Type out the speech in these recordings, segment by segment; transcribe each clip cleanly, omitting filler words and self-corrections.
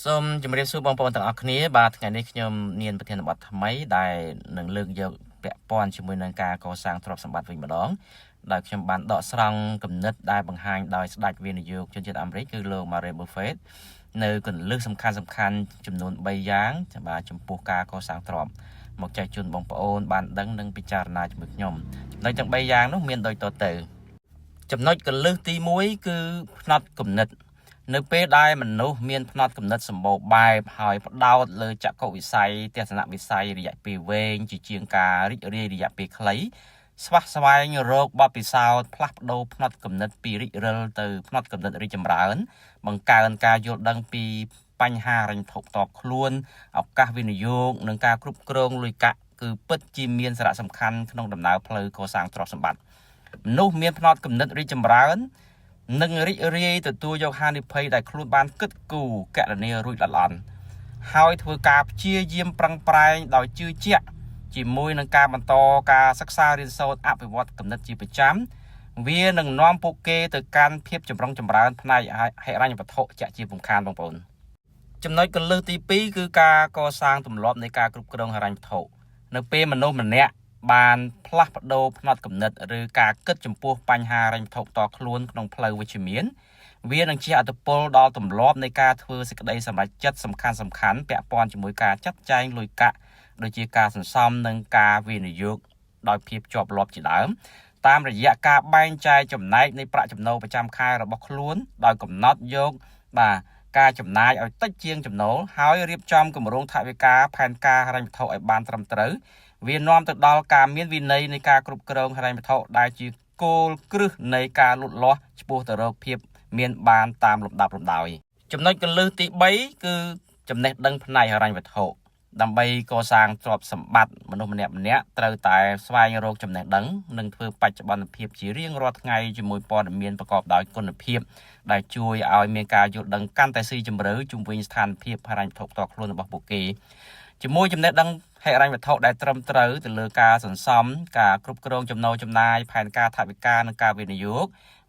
សូមជម្រាបសួរបងប្អូនទាំងអស់គ្នាបាទថ្ងៃនេះខ្ញុំមានប្រធានបទថ្មីដែលនឹងលើកយកពាក់ព័ន្ធជាមួយនឹងការកសាងទ្រព្យសម្បត្តិវិញម្ដងដោយខ្ញុំបានដកស្រង់គំនិតដែលបង្ហាញដោយស្ដេចវិនិយោគជនជាតិអាមេរិកគឺលោក Warren Buffett នៅគន្លឹះសំខាន់សំខាន់ចំនួន3យ៉ាងបាទចំពោះការកសាងទ្រព្យមកចែកជូនបងប្អូនបានដឹងនិងពិចារណាជាមួយខ្ញុំចំណុចទាំង3យ៉ាងនោះមានដូចតទៅចំណុចគន្លឹះទី1គឺផ្នត់គំនិត នៅពេលដែលមនុស្សមានផ្នត់គំនិតសម្បូរបែបហើយផ្ដោតលើចក្ខុវិស័យទស្សនវិស័យរយៈពេលវែងជាជាងការរីករាយរយៈពេលខ្លីស្វះស្វែងរកបទពិសោធន៍ផ្លាស់ប្ដូរផ្នត់គំនិតពីរិចរិលទៅផ្នត់គំនិតរីកចម្រើន បង្កើនការយល់ដឹងពីបញ្ហាហិរញ្ញវត្ថុផ្ទាល់ខ្លួនឱកាសវិនិយោគនិងការគ្រប់គ្រងលុយកាក់គឺពិតជាមានសារៈសំខាន់ក្នុងដំណើរផ្លូវកសាងទ្រព្យសម្បត្តិមនុស្សមានផ្នត់គំនិតរីកចម្រើន និងរីករាយទទួលយកហានិភ័យដែលខ្លួនបានគិតគូរកណនារួចល្អិតល្អន់ហើយធ្វើការព្យាយាមប្រឹងប្រែងដោយជឿជាក់ជាមួយនឹងការបន្តការសិក្សារៀនសូត្រអភិវឌ្ឍគំនិតជាប្រចាំវានឹងនាំពួកគេទៅកាន់ភាពចម្រុងចម្រើនផ្នែកហិរញ្ញវត្ថុជាក់ជាពុំខានបងប្អូនចំណុចគន្លឹះទី2គឺការកសាងទម្លាប់នៃការគ្រប់គ្រងហិរញ្ញវត្ថុនៅពេលមនុស្សម្នាក់បានផ្លាស់ប្ដូរផ្នត់គំនិតឬការគិតចំពោះបញ្ហាហិរញ្ញវត្ថុផ្ទាល់ខ្លួនក្នុងផ្លូវវិជ្ជមានវានឹងជះឥទ្ធិពលដល់ទម្លាប់នៃការធ្វើសេចក្តីសម្រេចចិត្តសំខាន់សំខាន់ពាក់ព័ន្ធជាមួយការចាត់ចែងលុយកាក់ដូចជាការសន្សំនិងការវិនិយោគដោយភាពជាប់លាប់ជាដើមតាមរយៈការបែងចែកចំណែកនៃប្រាក់ចំណូលប្រចាំខែរបស់ខ្លួនដោយកំណត់យកបាទការចំណាយឲ្យតិចជាងចំណូលហើយរៀបចំគម្រោងថវិកាផែនការហិរញ្ញវត្ថុឲ្យបានត្រឹមត្រូវវានាំទៅដល់ការមានវិន័យនៃការគ្រប់គ្រងហិរញ្ញវត្ថុដែលជាគោលគ្រឹះនៃការលូតលាស់ឆ្ពោះទៅរកភាពមានបានតាមលំដាប់លំដោយចំណុចគន្លឹះទី3គឺចំណេះដឹងផ្នែកហិរញ្ញវត្ថុដើម្បីកសាងទ្រព្យសម្បត្តិមនុស្សម្នាក់ម្នាក់ត្រូវតែស្វែងរកចំណេះដឹងនិងធ្វើបច្ចុប្បន្នភាពជារៀងរាល់ថ្ងៃជាមួយព័ត៌មានប្រកបដោយគុណភាពដែលជួយឲ្យមានការយល់ដឹងកាន់តែស៊ីជម្រៅជុំវិញស្ថានភាពហិរញ្ញវត្ថុផ្ទាល់ខ្លួនរបស់ពួកគេជាមួយចំណេះដឹងហិរញ្ញវត្ថុដែលត្រឹមត្រូវទៅលើការសន្សំការគ្រប់គ្រងចំណូលចំណាយផែនការថវិកានិងការវិនិយោគ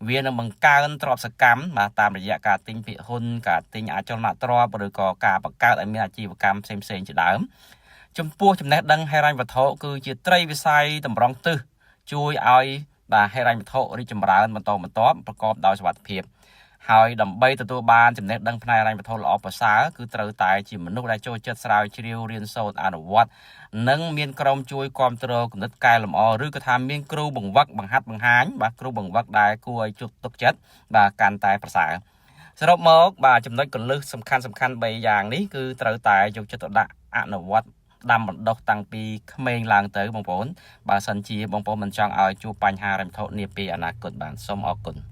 វានឹងបង្កើនទ្រព្យសកម្មបាទតាមរយៈការទិញភាគហ៊ុនការទិញអចលនទ្រព្យឬក៏ការបង្កើតឲ្យមានអាជីវកម្មផ្សេងៗជាដើមចំពោះចំណេះដឹងហិរញ្ញវត្ថុគឺជាត្រីវិស័យតម្រង់ទិសជួយឲ្យបាទហិរញ្ញវត្ថុរីកចម្រើនបន្តបន្ទាប់ប្រកបដោយសុវត្ថិភាពហើយដើម្បីទទួលបានចំណេះដឹងផ្នែកហិរញ្ញវត្ថុល្អប្រសើរគឺត្រូវតែជាមនុស្សដែលចូលចិត្តស្រាវជ្រាវរៀនសូត្រអនុវត្តនិងមានក្រុមជួយគ្រប់គ្រងគំនិតកែលម្អឬក៏ថាមានគ្រូបង្វឹកបង្ហាត់បង្ហាញបាទគ្រូបង្វឹកដែលគួរឲ្យជឿទុកចិត្តបាទកាន់តែប្រសើរសរុបមកបាទចំណុចគន្លឹះសំខាន់សំខាន់3យ៉ាងនេះគឺត្រូវតែយកចិត្តទុកដាក់អនុវត្តដាំបណ្ដុះតាំងពីក្មេងឡើងទៅបងប្អូនបើសិនជាបងប្អូនមិនចង់ឲ្យជួបបញ្ហាហិរញ្ញវត្ថុនាពេលអនាគតបាទសូមអរគុណ។